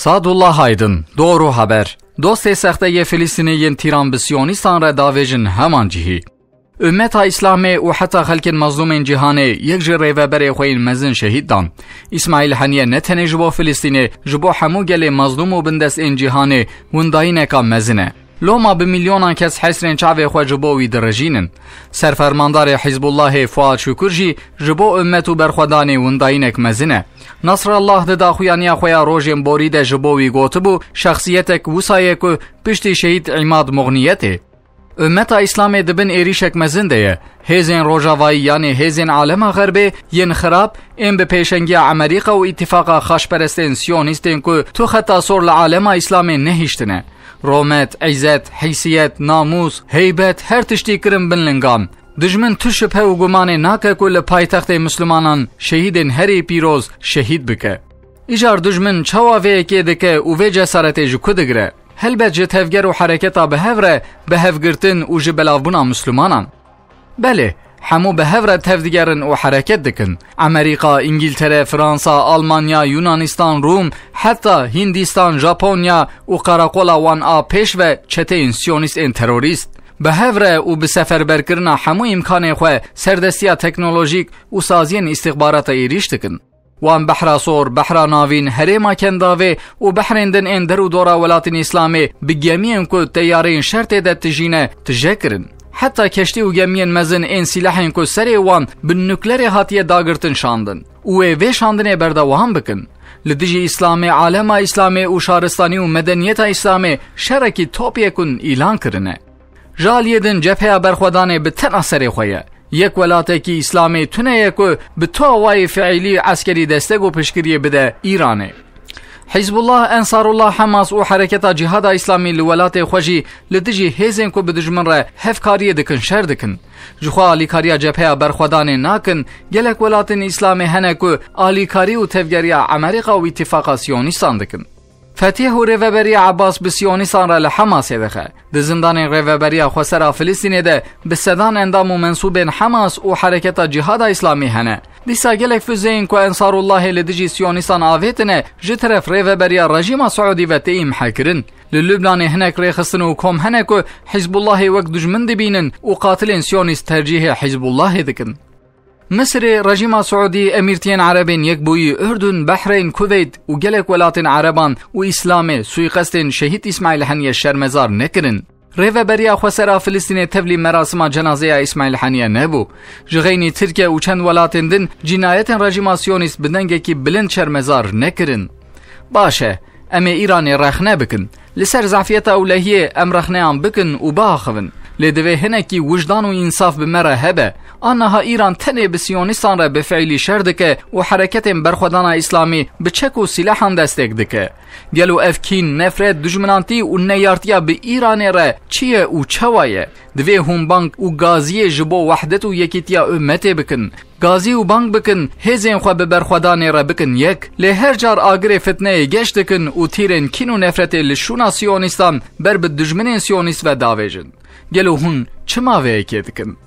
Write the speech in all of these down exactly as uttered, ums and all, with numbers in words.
Sadullah Aydın, Doğru Haber. Dostê sexte yê Filistînê yên tîran bi Siyonîstan re davêjin heman cihî. Ummeta Îslamê û heta xelkên mezlûmên cîhanê yek ji rêveberê xwe yên mezin şehîd dan. Îsmaîl Heniye ne tenê ji bo Filistînê, ji bo hemû gelê mezlûm û bindest ên cîhanê windayîneka mezin e. Loma bi milyonan kes hesrên çavê xwe ji bo wî direjînin. Serfermandarê Hizbullahê Fuad Şukur jî ji bo ummet û berxwedanê windayînek mezin e. Nasrallah di daxuyaniya xwe ya rojên borî de ji bo wî gotibû, şexsiyetek wisa ye ku piştî şehîd Îmad Muxniyetê. Ummeta Îslamê di bin êrîşek mezin de ye. Hêzên Rojavayî, yanê hêzên alema Xerbê, yên xirab, ên bi pêşengiya Emerîka û îtifaqa xaçperestên Siyonîstên ku tu xeta sor li alema Îslamê nehiştine. Romet, îzet, hîsiyet, namûs, heybet, her tiştî kirin bin lingan. Dijmin tu şibhe û gumanê nake ku li paytextê Mislimanan şehîdên herî pîroz şehîd bike. Îcar dijmin çawa vê yekê dike û vê cesaretê ji ku digire? Helbet ji tevger û hereketa bi hev re, bi hevgirtin û ji belavbûna Mislimanan. Belê, hemû bi hev re tev digerin û hereket dikin. Emerîka, Îngîltere, Fransa, Almanya, Yunanistan, Rûm, heta Hindistan, Japonya û qereqola wan a pêş ve çeteyên Siyonîst ên terorîst. Bi hev re û bi seferberkirina hemû îmkanên xwe serdestiya teknolojîk û saziyên îstixbarata êrîş dikin. Wan Behra Sor, Behra Navîn, Herêma Kendavê û behrên din ên der û dora welatên Îslamê bi gemiyên ku teyareyên şer tê de tijîne, tije kirin. Heta keştî û gemiyên mezin ên sîlehên ku serê wan bi nuklerê hatiye dagirtin şandin û wê vê şandinê berdewam bikin. Li dijî Îslamê, alema Îslamê û şaristanî û medeniyeta Îslamê şerekî topyekun îlan kirine. Ji aliyê din cepheya berxwedanê bi tena serê xwe ye. Yek welatekî Îslamê tune ye ku bi tu awayê fiîlî eskerî destek û piştgiriyê bide Îranê. Hizbullah, Ensarullah, Hamas û Hereketa Cihada Îslamî li welatê xwe jî li dijî hêzên ku bi dijmin re hevkariyê dikin şer dikin. Ji xwe alîkariya cepheya berxwedanê nakin, gelek welatên Îslamê hene ku alîkarî û tevgeriya Emerîka û Îtifaqa Siyonîstan dikin. Fetih û Rêveberiya Abbas bi Siyonîstan re li Hamasê dixe. Di zindanên Rêveberiya Xwesera Filistînê de bi sedan endam û mensûbên Hamas û Hereketa Cihada Îslamî hene. Dîsa gelek füzeyên ku Ensarullahê li dijî Siyonîstan avêtine, ji teref Rêveberiya Rejîma Siûdî ve tê îmhekirin. Li Lubnanê hinek rêxistin û kom hene ku Hizbullahê wek dijmin dibînin û qatilên Siyonîst tercîhê Hizbullahê dikin. Misirê, Rejîma Siûdî, Emîrtiyên Erebên Yekbûyî, Urdun, Behreyn, Kuveyt û gelek welatên Ereban û Îslamê suîqestên Şehîd Îsmaîl Heniye şermezar nekirin. Rêveberiya Xwesera Filistînê tevlî merasima cenazeya Îsmaîl Heniye nebû. Ji xeynî Tirkiye û çend welatên din cînayetên Rejîma Siyonîst bi dengekî bilind şermezar nekirin. Baş e, em ê Îranê rexne bikin. Li ser zafiyeta ewlehiyê em rexneyan bikin û biaxivin. Lê divê hinekî wijdan û însaf bi me re hebe. Aniha Îran tenê bi Siyonîstan re bi fiîlî şer dike û hereketên berxwedana Îslamî bi çek û sîlehan destek dike. Gelo ev kîn, nefret, dijminantî û neyartiya bi Îranê re çi ye û çawa ye? Divê hûn bang û gaziyê ji bo wehdet û yekîtiya ummetê bikin. Gazî û bang bikin, hêzên xwe bi berxwedanê re bikin yek. Lê her car agirê fitneyê geş dikin û tîrên kîn û nefretê li şûna siyonîstan ber bi dijminên siyonîst ve davêjin. Gelo hûn çima vê yekê dikin?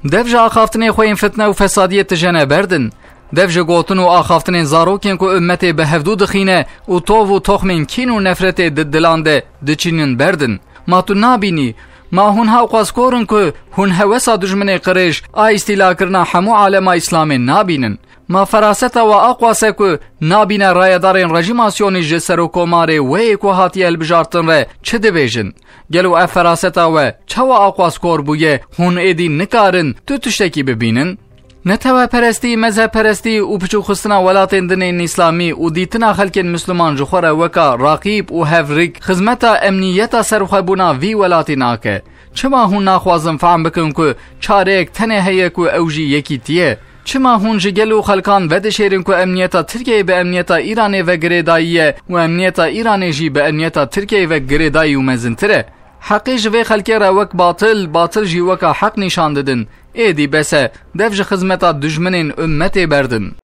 Dev ji axaftinê xwe yên fitne û fesadiyê tijene berdin. Dev ji gotin û axaftinên zarokên ku ummetê bi hevdû dixîne û tov û toxmên kîn û nefretê di dilan de diçînin berdin. Ma tu nabînî? Ma hûn hewqas kor in ku hûn hewesa dijminê qirêj a îstîlakirina hemû alema Îslamê nabînin? Ma feraseta we aqwas e ku nabîne rayedarên rejîma Siyonî ji serokomarê wê yê ku hatiye hilbijartin re çi dibêjin? Gelo ev feraseta we çawa aqwas kor bûye, hûn êdî nikarin tu tiştekî bibînin? Neteweperestî, mezhebperestî û piçûxistina welatên din ên îslamî û dîtina xelkên misliman ji xwe re weka raqîb û hevrik xizmeta emniyeta serxwebûna vî welatî nake. Çima hûn naxwazin fehm bikin ku çareyek tenê heye ku ew jî yekîtî ye? Çima hûn ji gel û xelkan vedişêrin ku emniyeta Tirkiyeyê bi emniyeta Îranê ve girêdayî ye û emniyeta Îranê jî bi emniyeta Tirkiyeyê ve girêdayî û mezintir e? Heqê ji vê xelkê re wek batil, batil jî weka heq nîşan didin. Êdî bes e, dev ji xizmeta dijminên ummetê berdin.